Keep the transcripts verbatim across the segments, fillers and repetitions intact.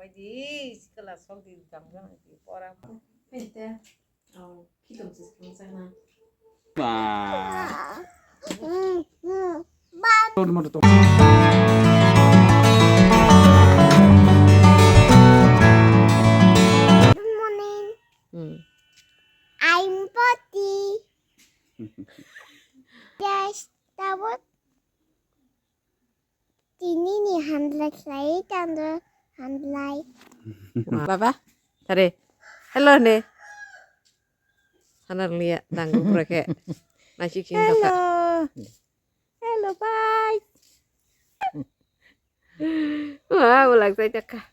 Di, sikla sok di, gamjang di, pora. Good morning. Hmm. I'm Poti. Yes, tabuk. Tini ni handlai khlai tando handlai. Baba, tare. Hello ne. Sana liya dang pura ke. Nasi king kata. Hello. Hello, bye. Wah, ulang saya cakap.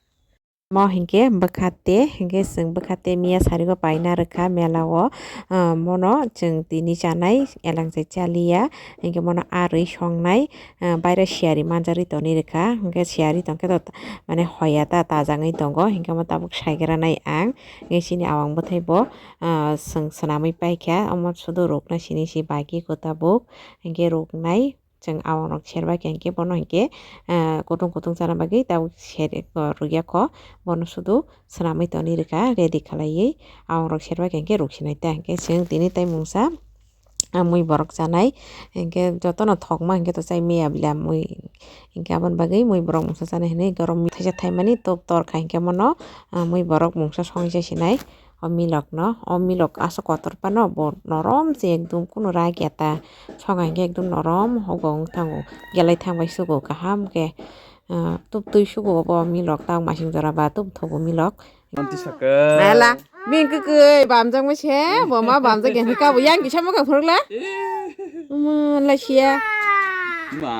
Mo hinkhe bwkhate, hinkhe chwng bwkhate miya sarigo paina rwkha mela o, ah, mono chwng tini chanai elangchai chaliya, hinkhe mono arwi songnai, ah, baira siyari manjari tonwi rwkha, hinkhe siyari tongkhe to mane hoya ta tajangwi tongo, hinkhe omo tabuk saigra nai ang, hinkhe chini awang bwthai bo, ah, chwng swnamwi paikha, omo sudo rukna sini si bagwi kho tabuk, hinkhe ruknai. Chwng awang rok serbai khe hinkhe bono hinkhe, ah, kutung kutung chana bagwi tabuk ser, rwya kho. Bono sudu swnamwi tonwi rwkha ready khlaiwi. Awang rok serbai khe hinkhe ruksinai ta hinkhe chwng tini tai mungsa, ah, mui borok chanai hinkhe jotono thokma hinkhe to chai maya bwla mui hinkhe aboni bagwi mui borok mungsa chanai hinwi borok thaisa thaimani tok tor kha hinkhe bono, ah, mui borok mungsa songwi chai sinai. O milok no, o milok aswk kotor phano bo norom se ekdum kunu rak ya ta. Song hai khe ekdum norom hogo wng thango. Gelai thang bai sugo kaham khe, ah, tub twi sugo bo milok ta masing jora ba tub thogo milok. Manti saka. Nala, bini kwkwi bamjakma se, bo ma bamjak ya kha bo yang kisa ma kha phurukla. Eh. Omo lai siya. Ma.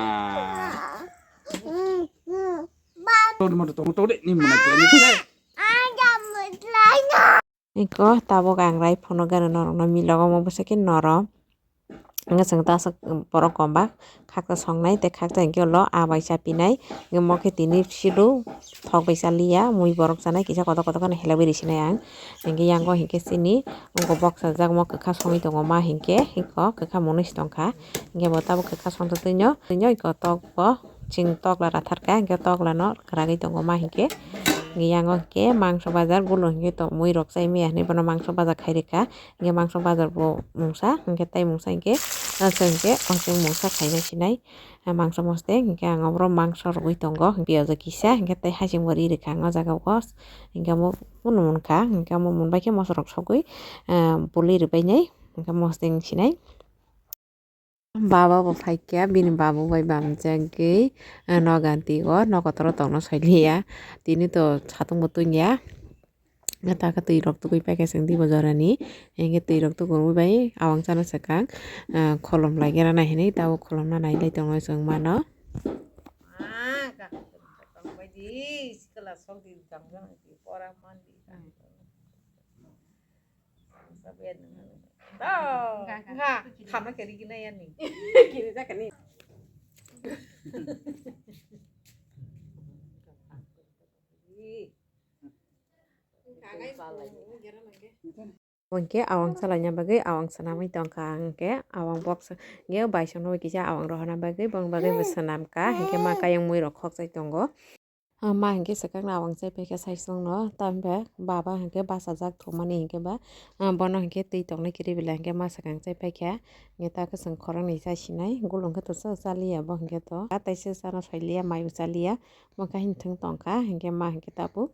Todi moto tong todi ni muna kla ni se. Iko tabuk ang rai phono gana norokno milogo omo bwswk khe norom. Wngkha chwng ta aswk borok kom ba khaksa songnai tei khaksa hinkhe ulo aa bai cha pinai. Hinkhe omo khe tini sidu thok bai cha liya mui borok chanai kisa kotor kotor kheno helaiwi risinai ang. Hinkhe yango hinkhe chini wngkha boksa jak omo kwkha songwi tongo ma hinkhe iko kwkha mwnwi se tongkha. Hinkhe bo tabuk kwkha songtwi twino twino iko tok bo. Chwng tokla rathar kha, hinkhe tokla no kwragwi tongo ma hinkhe. Hinkhe yango hinkhe mangso bazar, gulu hinkhe to mui rok chai maya hinwi bono mangso bazar khai rwkha. Hinkhe mangso bazar bo mungsa, hinkhe tei mungsa hinkhe, ah, chwng hinkhe o chwng mungsa khaina sinai. Ah, mangso moste hinkhe ang oborok mangso rwgwi tongo, piyaj o kisa, hinkhe tei haching bo ri rwkha ang o jaga o. Hinkhe omo phano munkha, hinkhe omo munbai khe moso rok sogwi, ah, buli rwbainai, hinkhe moste wng sinai. Baba bo phaikha, bini babu bai bamjagwi, ah, noga twi o, nokotoro tongna soiliya. Tini to satung bo tungya. Taka twi rok tugui paikha chwng teibo jorani. Hinkhe twi rok tukurwi bai awang chana swkang, ah, kholom lai gera nai hinwi tabuk kholomna nailai tongo chwng mano. Tao, nga, khamna khe rigina yani. Kini jakani. Hwnkhe awang salaina bagwi awang swnamwi tongkha, hwnkhe awang box, hwnkhe baisongno kisa awang rohorna bagwi, boni bagwi bo swnamkha, hwnkhe ma kayang mui rok khokchai tongo. Ah, ma hinkhe swkang no awang chai paikha saichung no, tamni ba baba hinkhe bachajak thumani hinkhe ba, ah, bono hinkhe twi tongnai kwrwi belai hinkhe ma swkang chai paikha. Hinkhe ta kwchwng khoroknwi chai sinai, gulung khe to cha chaliya bo hinkhe to. Ah, taisa chana soiliya, mai bo chaliya, mokhe hinthwng tongkha, hinkhe ma hinkhe tabuk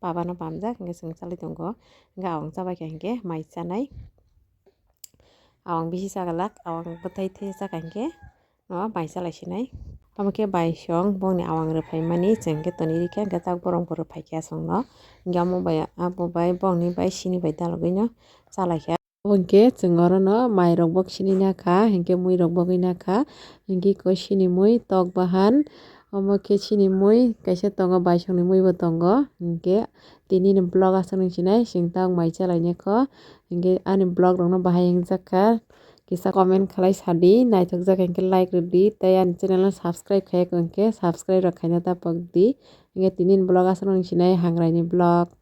baba no pamjak hinkhe chwng chali tongo. Hinkhe awang chabaikha hinkhe mai chanai. Awang bisi chagalak, awang bwthai thai chakha hinkhe. O mai chalai sinai. Tamo khe baisong bongni awang rwphaimani chwng khe toni rikha, hwnkhe tak borok bo rwphaikha chwngno. Hwnkhe omo bai abo bai bongni bai sini bai dalogwino chalaikha. Omo hwnkhe chwng orono mairok bok sini nakha, hwnkhe muirok bogwi nakha, hwnkhe iko sini mui tok bahan, omo khe sini mui kaisa tongo, baisongni mui bo tongo, hwnkhe tinini vlog aswk nung sinai, chwng tak mai chalainai kho, hwnkhe ani vlog rokno bahai wngjakha. Kisa comment khlai sadi, naithokjak hinkhe like rwdi, tei ani channel no subscribe khaiya hinkhe subscribe rok khaina ta pokdi. Hinkhe tini ni vlog aswk nung sinai, hangraini vlog.